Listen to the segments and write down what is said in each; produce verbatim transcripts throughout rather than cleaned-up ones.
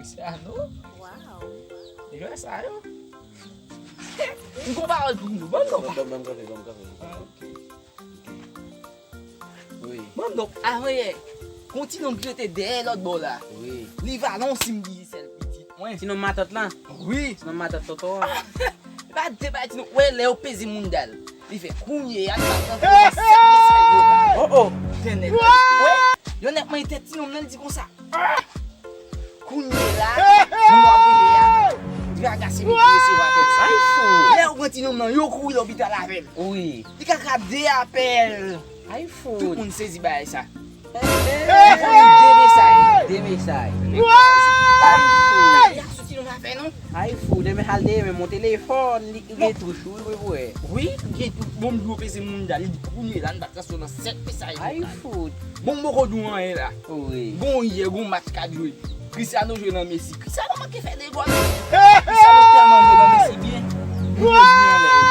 Cristiano? Wow. Jwè sa yo. M gon pawòl pou nou. Ban m non. Ban m kanpe, ban m kanpe. Ok. Ok. Wi. Ban m non. Avan yè, gon ti nonm ki rete dèyè lòt bò la. Wi. Li va non si m di sèl pitit mwen. Ti nonm matant lan? Wi. Ti nonm matant tonton an? Pa de bay ti nonm. Wè lè yo peze moun dal. Li fè kounye a, li pa pran sèt mesaj vokal. Oh, oh. Tènèt. Wè, yo nèk mwen tèt ti nonm nan, li di konsa. Kounye la, moun w ap rele a, Draga se li ki resevwa apèl sa. Ay, fou. Lè yo pran ti nonm nan, yo kouri lopital avè l. Wi. Li ka ka de apèl. Ay, fou. Tout moun sezi bagay sa. Hey! Li voye de mesaj. De mesaj. Ay, fou. Li a soti nan afè non. Ay, fou. Demen al demen mon telefòn, li, li gen touch, wi, wi, wi. Wi, li gen tout. Bon, m di w peze moun dal, li di kounye la, n pa transfè nan sèt mesaj. Ay, fou. Bon, m poko di w anyen la. Wi. Gon yè, gon match k ap jwe. Cristiano jwe nan Messi. Cristiano manke fè de gòl. Cristiano tèlman jwe nan Messi byen. Li jwe byen anlè yo.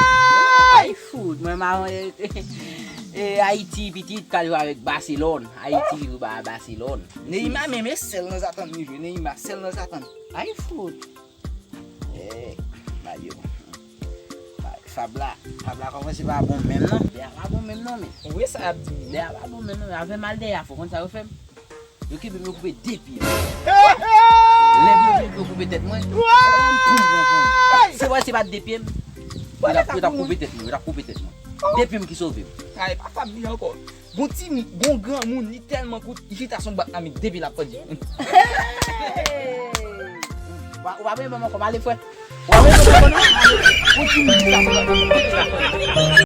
Ay, fout, mwen maron, e, e, Ayiti pitit ka jwe avèk Baselòn. Ayiti ki jwe ba Baselòn. Neymar menm e sèl nan zatann li jwe. Neymar sèl nan zatann. Ay, fout. E, Mario. Fab la, Fab la kòmanse pa bon menm non. Dèyè a pa bon menm non, men. Ou wè sa y ap di m. Dèyè a pa bon menm non, men avè m al dèyè a, fò konn sa yo fè m. Yo kenbe m, yo koupe de pye m. Lè m yo koupe tèt mwen, m poum pran poum. Se pa, se pa de pye m. Yo t ap, yo t ap koupe tèt mwen, yo t ap koupe tèt mwen. De pye m ki sove m. Ay, pa Fab li ankò. Gon timoun, gon granmoun, li tèlman kout, li chita sou bak nan men depi l ap pèdi. Ou pa, ou pa vle ban m ankò, m ale, frè. Ou pa vle ban m ankò, non? M ale. Gon timoun, li chita sou bak nan men depi l ap pèdi.